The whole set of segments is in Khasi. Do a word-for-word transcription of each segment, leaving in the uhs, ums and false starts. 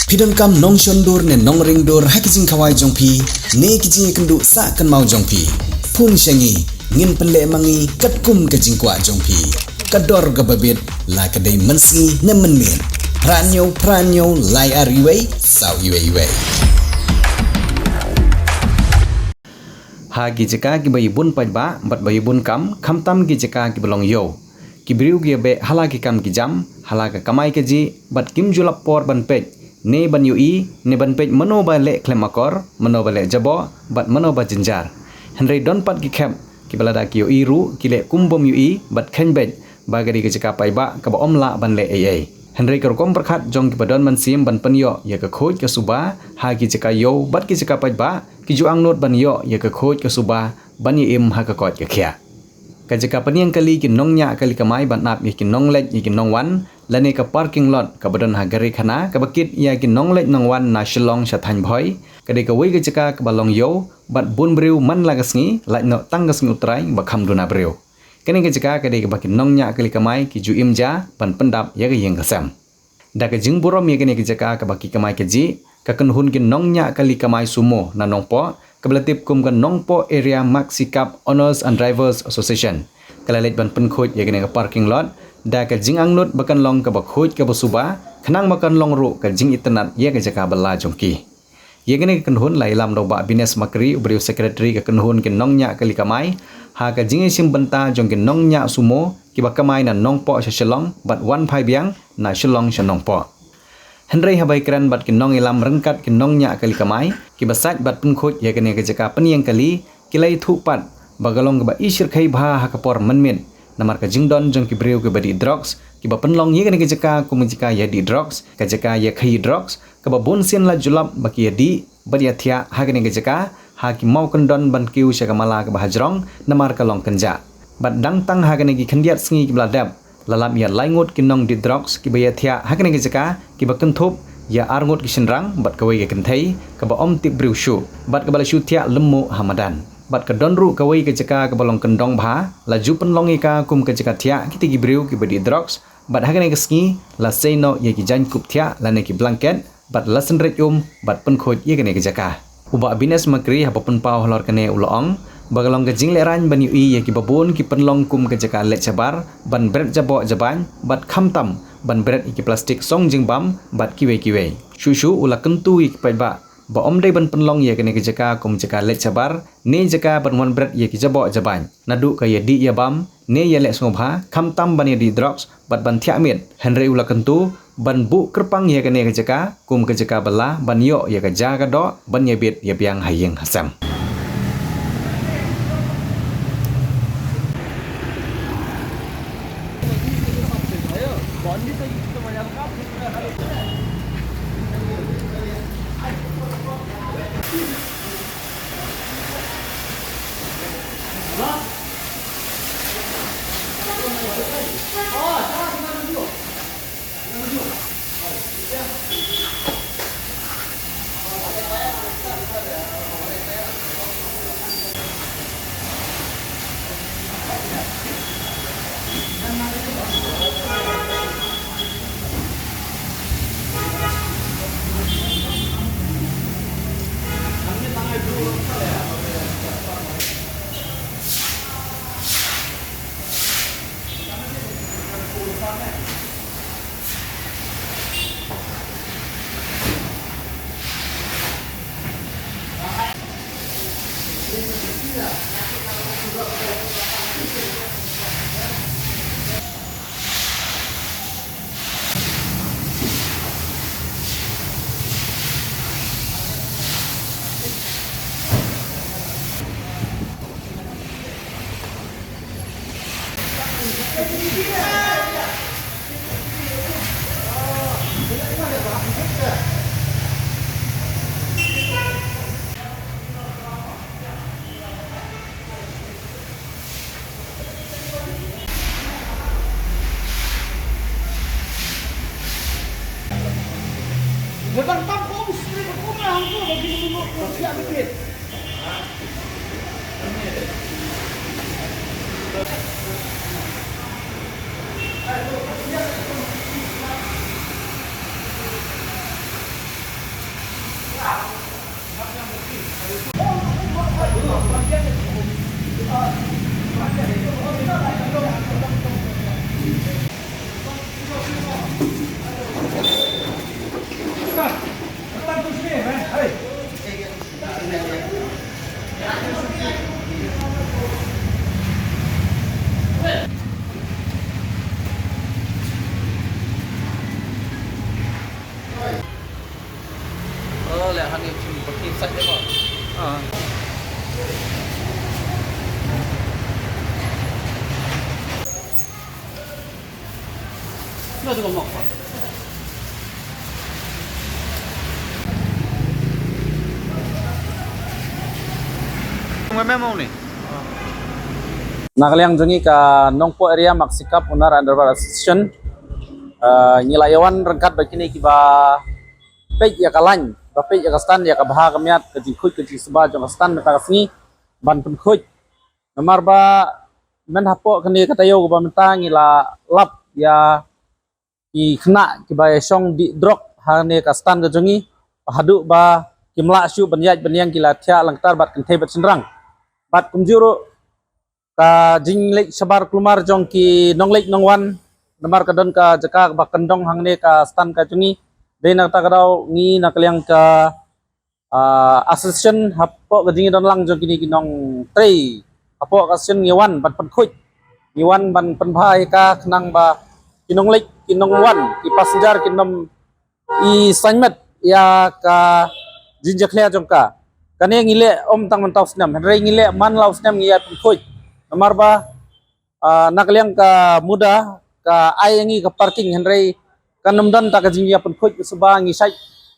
Phi donkam nongshon dur ne nongring dur ha ki jingkhawai jong phi ne ki jingïakynduh sah kynmaw jong phi? Phone sha ngi, ngin pynleh ma ngi katkum ka jingkwah jong phi. Ka dor kaba bit, la ka dei mynsngi ne mynmiet. Phra hynñiew phra hynñiew lai ar wei saw wei wei. Ha ki jaka kiba ïa bun paidbah bad ba ïa bun kam, khamtam ki jaka kiba long ïew, ki briew ki ïa beh ha la ki kam ki jam, ha la ka kamai kajih, bad kim ju lap por ban peit ne ban ïohi ne ban peit mano ba leh khlem akor, mano ba leh jaboh bad mano ba jynjar. Hynrei don pat ki khep kiba lada ki ïohi ruh ki leh kum bym ïohi bad kheiñ beit ba ka dei ka jaka paidbah kaba ym lah ban leh ei ei. Hynrei ka rukom pyrkhat jong kiba don mynsiem ban pynïoh ïa ka khuid ka suba ha ki jaka ïew bad ki jaka paidbah, ki ju angnud ban ïoh ïa ka khuid ka suba ban ïa im ha ka koit ka khiah. Ka jaka pynïeng kali ki nongñiah kali kamai ban ap ïa ki nongleit ïa ki nongwan, lane ka parking lot kaba don ha Garikhana, kaba kit ïa ki nongleit nongwan na Shillong sha thaiñ Bhoi, ka dei kawei ka jaka kaba long ïew bad bun briew man la ka sngi, lait noh tang ka sngi U Trai ba kham duna briew. Kane ka jaka ka dei kaba ki nongñiah kali kamai ki ju im ja ban pyndap ïa ka ïing ka sem. Da ka jingburom ïa kane ka jaka kaba ki kamai kajih, ka kynhun ki nongñiah kali kamai sumo na Nongpoh, kaba la tip kum ka Nongpoh Area Maxi Cab Owners and Drivers Association, ka la leit ban pynkhuid ïa kane ka parking lot da ka jingangnud ba kan long kaba khuid kaba suba, khnang ba kan long ruh ka jingitynnad ïa ka jaka bylla jong ki. Ïa kane ka kynhun la ïalam da u Bah Bines Makri, uba dei u Secretary ka kynhun ki nongñiah kali kamai, ha ka jingïashim bynta jong ki nongñiah sumo kiba kamai na Nongpoh sha Shillong bad wan phai biang na Shillong sha Nongpoh. Hynrei haba ïakren bad ki nongïalam ryngkat ki nongñiah kali kamai, kiba sait bad pynkhuid ïa kane ka jaka pynïeng kali, ki la ïathuh pat ba ka long kaba ishyrkhei bha ha ka por mynmiet namar ka jingdon jong ki briew kiba dih drugs, kiba pynlong ïa kane ka jaka kum ka jaka ïa dih drugs, ka jaka ïa khaïi drugs, kaba bun sien la ju lap ba ki ïa dih bad ïa thiah ha kane ka jaka ha ki maw kyndon ban kiew sha ka mala kaba hajrong namar ka long kynjah. Bad dang tang ha kane ki khyndiat sngi kiba la dep, la lap ïa lai ngut ki nongdih drugs kiba ïa thiah ha kane ka jaka, kiba kynthup ïa ar ngut ki shynrang bad kawei ka kynthei kaba ym tip briew shuh bad kaba la shu thiah lymmuh ha madan. Bad ka don ruh kawei ka jaka kaba long kyndong bha, la ju pynlong ïa ka kum ka jaka thiah kita ki briew kiba dih drugs, bad ha kane ka sngi la sei noh ïa ki jaiñkup thiah lane ki blanket bad la synreit um bad pynkhuid ïa kane ka jaka. U Bah Bines Makri haba pynpaw halor kane u la ong ba ka long ka jinglehraiñ ban ïohi ïa kiba bun ki pynlong kum ka jaka leit shabar ban bret jaboh jabaiñ bad khamtam ban bret ïa ki plastik song jingbam bad kiwei kiwei. Shuh shuh u la kyntu ïa ki paidbah ba ym dei ban pynlong ïa kane ka jaka kum jaka leit shabar ne jaka ban wan bret ïa ki jaboh jabaiñ, naduh ka ïa dih ïa bam ne ïa leh sngewbha, khamtam ban ïa dih drugs bad ban thiah miet. Hynrei u la kyntu ban buh kyrpang ïa kane ka jaka kum ka jaka bylla ban ïoh ïa ka ja ka doh ban ïa bit ïa biang ha ïing ha sem. Oh, leh hani chim pakai sat deh, Pak. Ah. Lo tu kau mok, Pak. Memang mau ni. Na ka liang jong ngi ka Nongpoh Area Maxi Cup Owner and Driver Association, eh, ngi la ïawan ryngkat bad kine kiba peit ïa ka lain, ba peit ïa ka stand, ïa ka bha ka miat, ka jingkhuid ka jingsuba jong ka stand mynta ka sngi ban pynkhuid. Namar ba mynhapoh kane ka taïew kaba mynta ngi la lap ïa ki khynnah kiba ïashong dih drok ha kane ka stand ka jong ngi, ba haduh ba kim lah shuh ban ïaid ban ïeng, ki la thiah lyngktar bad kynthei bad shynrang. Bad kumjuh ruh ka jingleit shabar kulmar jong ki nongleit nongwan, namar ka don ka jaka kaba kyndong hangne ka stand ka jong ngi. Dei na kata ka daw ngi na ka liang ka, ah, association, hapoh ka jingdon lang jong kine ki nongtrei hapoh ka association, ngi wan ban pynkhuid, ngi wan ban pynbha ïa ka khnang ba ki nongleit ki nongwan, ki passenger kin ym i saiñ met ïa ka jingjakhlia jong ka. Kane ngi leh ym tang mynta u snem, hynrei ngi leh man la u snem ngi ïa pynkhuid. Namar ba, ah, na ka liang ka MUDA ka ai ïa ngi ka parking, hynrei kan ym don ta ka jingïa pynkhuid ka suba, ngi shait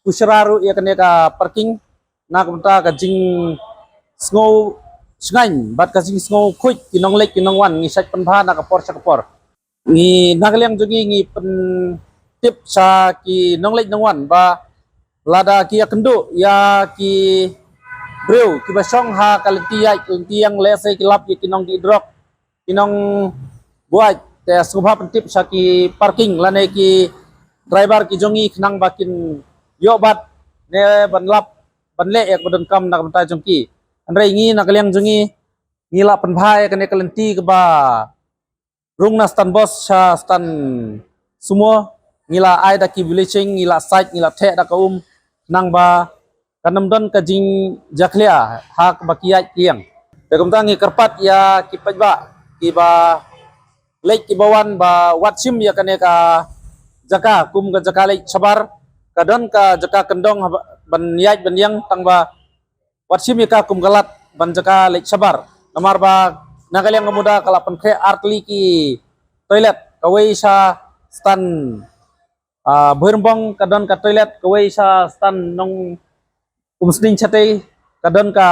pushra ruh ïa kane ka parking. Na ka bynta ka jingsngew shngaiñ bad ka jingsngew khuid ki nongleit ki nongwan, ngi shait pynbha na ka por sha ka por. Ngi na ka liang jong ngi ngi pyntip sha ki nongleit nongwan ba lada ki ïakynduh ïa ki briew kiba shong ha ka lynti ïaid lynti ïeng, lehse ki lap ïa ki nongdih drok, ki nongbuaid, te sngewbha pyntip sha ki parking lane ki driver ki jong ngi khnang ba kin ïoh bat ne ban lap ban leh ïa kaba donkam na ka bynta jong ki. Hynrei ngi na ka liang jong ngi ngi la pynbha ïa kane ka lynti kaba rung na stand bus sha stand sumo, ngi la ai da ki bleaching, ngi la sait, ngi la theh da ka um, khnang ba kan ym don ka jingjakhlia ha kaba ki ïaid ki ïeng. Te kumta ngi kyrpad ïa ki paidbah kiba leit kiba wan ba wat shim ïa kane ka jaka kum ka jaka leit shabar, ka don ka jaka kyndong haba, ban ïaid ban ïeng, tang ba wat shim ïa ka kum ka lad ban jaka leit shabar. Namar ba na ka liang ka MUDA ka la pynkhreh artylli ki toilet, kawei sha stand, ah, Bhoirymbong ka don ka toilet, kawei sha stand Nongumsning Chatei ka don ka,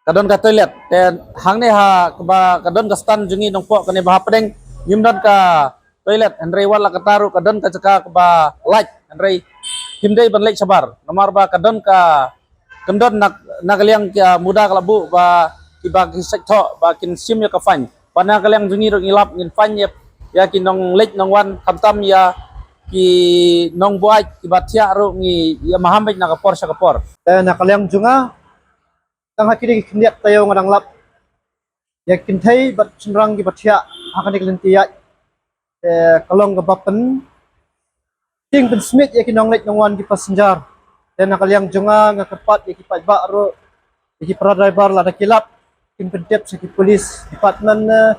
ka don ka toilet. Te hangne ha kaba ka don ka stand jong ngi Nongpoh kane ba hapdeng ngim don ka toilet, hynrei wat la kata ruh ka don ka jaka kaba lait, hynrei kim dei ban leit shabar. Namar ba ka don ka kyndon na, na ka liang ka MUDA ka la buh ba kiba ki shait thoh ba kin shim ïa ka fine. Ba na ka liang jong ngi ruh ngi lap ngin fine ïa, ïa ki nongleit nongwan, khamtam ïa ki nongbuaid kiba thiah ruh ngi ïa maham beit na ka por sha ka por. Te na ka liang jong nga, tang ha kine ki khyndiat taïew nga dang lap ïa ki kynthei bad shynrang kiba thiah ha kane ka lynti ïaid. Te ka long kaba pyntieng pynsmit ïa ki nongleit nongwan, ki passenger. Te na ka liang jong nga nga kyrpad ïa ki paidbah ruh, ïa ki para driver, lada ki lap kin pyntip sha ki police department, eh,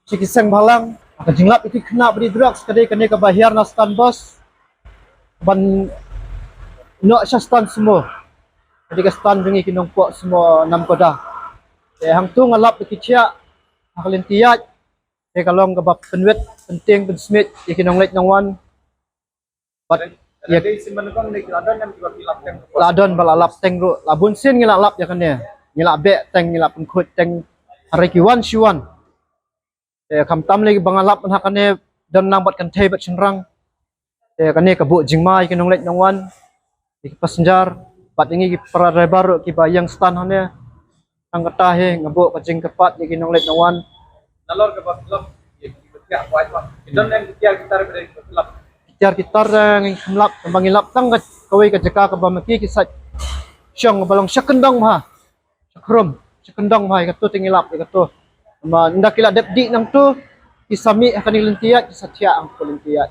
sha ki seng bhalang. Ka jinglap ïa ki khynnah ba dih drugs ka dei kane kaba hiar na stand bus ban noh sha stand sumo. Ka dei ka stand jong ngi ki Nongpoh Sumo Namkoda. Te hangto nga lap ïa ki thiah ha ka lynti ïaid. Te ka long kaba pynwit, pyntieng pynsmit ïa ki nongleit nongwan. Bad ïa, la don ba la lap teng ruh, la bun sien ngi la lap ïa kane. Ngi la beh teng, ngi la pynkhuid teng, hynrei ki wan shi wan. Te khamtam lei ba nga lap ha kane don nang bad kynthei bad shynrang. Te kane ka buh jingma ïa ki nongleit nongwan, ïa ki passenger, bad ïa ngi ki para driver ruh kiba ïeng stand hangne. Tang kata hi nga buh ka jingkyrpad ïa ki nongleit nongwan. Nalor kaba phi lap ïa ki ba thiah, ki don ïa ki tiar ki tar ba dei ba phi lap? Ki tiar ki tar, eh, ngim lap, tang ba ngi lap tang ka kawei ka jaka kaba ma ki ki sait shong ba long sha kyndong bha, sha khrum, sha kyndong bha ïa kato, te ngi lap ïa kato. Ma ynda ki la dep dih nangto, ki sa mih ha kane ka lynti ïaid, ki sa thiah ha kane ka lynti ïaid.